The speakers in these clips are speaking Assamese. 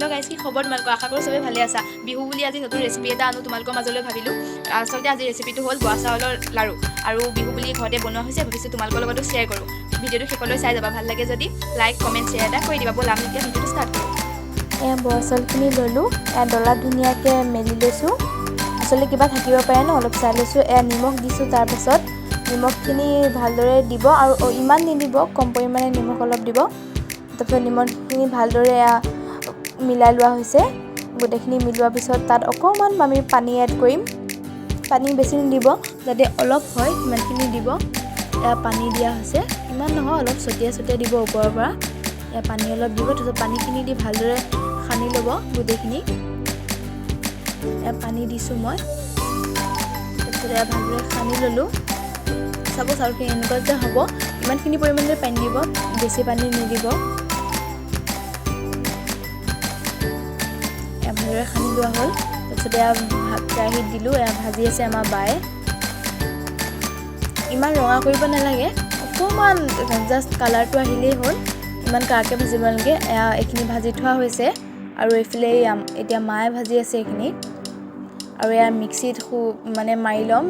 হেল্ল' গাইজ, কি খবৰ তোমালোকৰ? আশা কৰোঁ চবেই ভালে আছা। বিহু বুলি আজি নতুন ৰেচিপি এটা আনো তোমালোকৰ মাজলৈ ভাবিলোঁ। আচলতে আজি ৰেচিপিটো হ'ল বৰা চাউলৰ লাড়ু আৰু বিহু বুলি ঘৰতে বনোৱা হৈছে, ভাবিছোঁ তোমালোকৰ লগতো শ্বেয়াৰ কৰোঁ। ভিডিঅ'টো শেষলৈ চাই যাবা, ভাল লাগে যদি লাইক, কমেণ্ট, শ্বেয়াৰ এটা কৰি দিবা। ব'লা, আমি এতিয়া ভিডিঅ'টো ষ্টাৰ্ট কৰোঁ। এয়া বৰা চাউলখিনি ল'লোঁ, এয়া ডলাত ধুনীয়াকৈ মেলি লৈছোঁ। আচলতে কিবা থাকিব পাৰে ন, অলপ চাই লৈছোঁ। এয়া নিমখ দিছোঁ, তাৰপাছত নিমখখিনি ভালদৰে দিব আৰু ইমান নিদিব, কম পৰিমাণে নিমখ অলপ দিব। তাৰপিছত নিমখখিনি ভালদৰে এয়া মিলাই লোৱা হৈছে। গোটেইখিনি মিলোৱাৰ পিছত তাত অকণমান আমি পানী এড কৰিম। পানী বেছি নিদিব, যাতে অলপ হয় সিমানখিনি দিব। এয়া পানী দিয়া হৈছে, ইমান নহয়, অলপ ছটিয়াই ছটিয়াই দিব ওপৰৰ পৰা। এয়া পানী অলপ দিব, তাৰপিছত পানীখিনি দি ভালদৰে সানি ল'ব গোটেইখিনি। এয়া পানী দিছোঁ মই, তাৰপিছত এয়া ভালদৰে সানি ল'লোঁ। চাব চাউলখিনি এনেকুৱা যে হ'ব, ইমানখিনি পৰিমাণে পানী দিব, বেছি পানী নিদিব। এয়া ভালদৰে সানি লোৱা হ'ল। তাৰপিছত এয়া কেৰাহীত দিলোঁ, এয়া ভাজি আছে আমাৰ বায়ে। ইমান ৰঙা কৰিব নালাগে, অকণমান জাষ্ট কালাৰটো আহিলেই হ'ল, ইমান কাৰাকৈ ভাজিব নালাগে। এয়া এইখিনি ভাজি থোৱা হৈছে আৰু এইফালে এতিয়া মায়ে ভাজি আছে এইখিনি। আৰু এয়া মিক্সিত মানে মাৰি ল'ম।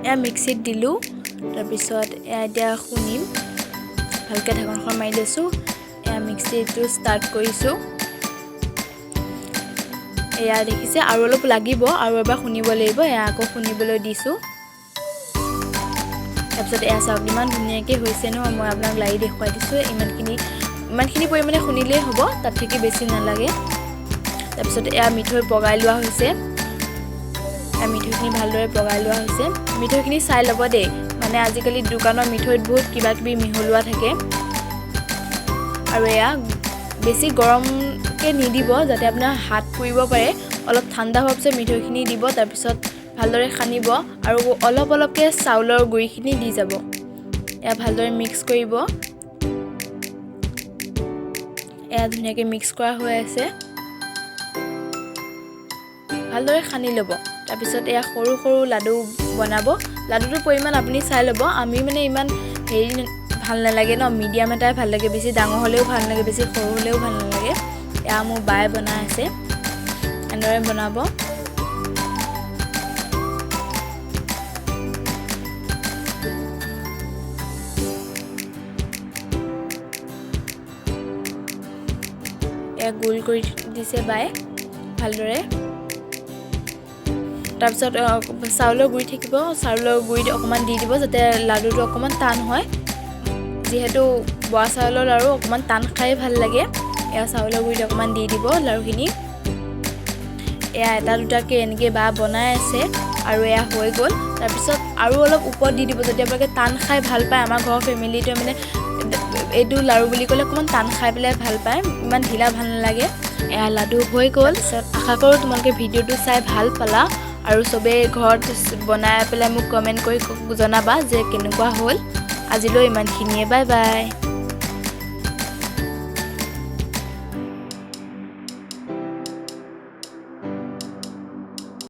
এয়া মিক্সিত দিলোঁ, তাৰপিছত এয়া এতিয়া খুন্দিম। ভালকৈ ঢাকনখন মাৰি লৈছোঁ। এয়া মিক্সিটো ষ্টাৰ্ট কৰিছোঁ। এয়া দেখিছে, আৰু অলপ লাগিব, আৰু এবাৰ খুন্দিব লাগিব। এয়া আকৌ খুন্দিবলৈ দিছোঁ। তাৰপিছত এয়া চাওক, ইমান ধুনীয়াকৈ হৈছে ন, মই আপোনাক লাৰি দেখুৱাই দিছোঁ। ইমানখিনি পৰিমাণে খুন্দিলেই হ'ব, তাত থাকি বেছি নালাগে। তাৰপিছত এয়া মিঠৈ পগাই লোৱা হৈছে। এয়া মিঠৈখিনি ভালদৰে পগাই লোৱা হৈছে। মিঠৈখিনি চাই ল'ব দেই, মানে আজিকালি দোকানৰ মিঠৈত বহুত কিবা কিবি মিহলোৱা থাকে। আৰু এয়া বেছি গৰমকৈ নিদিব, যাতে আপোনাৰ হাত পুৰিব পাৰে। অলপ ঠাণ্ডা হোৱাৰ পিছত মিঠৈখিনি দিব, তাৰপিছত ভালদৰে সানিব আৰু অলপ অলপকৈ চাউলৰ গুড়িখিনি দি যাব। এয়া ভালদৰে মিক্স কৰিব। এয়া ধুনীয়াকৈ মিক্স কৰা হৈ আছে, ভালদৰে সানি ল'ব। তাৰপিছত এয়া সৰু সৰু লাডু বনাব। লাডুটোৰ পৰিমাণ আপুনি চাই ল'ব। আমি মানে ইমান হেৰি ভাল নালাগে ন, মিডিয়াম এটাই ভাল লাগে, বেছি ডাঙৰ হ'লেও ভাল নালাগে, বেছি সৰু হ'লেও ভাল নালাগে। এয়া মোৰ বায়ে বনাই আছে, এনেদৰে বনাব। এয়া গোল কৰি দিছে বায়ে ভালদৰে। তাৰপিছত চাউলৰ গুড়ি থাকিব, চাউলৰ গুড়িত অকণমান দি দিব, যাতে লাডুটো অকণমান টান হয়। যিহেতু বৰা চাউলৰ লাড়ু অকণমান টান খাই ভাল লাগে। এয়া চাউলৰ গুড়িত অকণমান দি দিব লাড়ুখিনি। এয়া এটা দুটাকৈ এনেকৈ বা বনাই আছে আৰু এয়া হৈ গ'ল। তাৰপিছত আৰু অলপ ওপৰত দি দিব, যদি আপোনালোকে টান খাই ভাল পায়। আমাৰ ঘৰৰ ফেমিলিটোৱে মানে এইটো লাড়ু বুলি ক'লে অকণমান টান খাই পেলাই ভাল পায়, ইমান ঢিলা ভাল নালাগে। এয়া লাডু হৈ গ'ল। তাৰপিছত আশা কৰোঁ তোমালোকে ভিডিঅ'টো চাই ভাল পালা আৰু চবেই ঘৰত বনাই পেলাই মোক কমেণ্ট কৰি জনাবা যে কেনেকুৱা হ'ল। আজিলৈ ইমানখিনিয়ে, বাই বাই।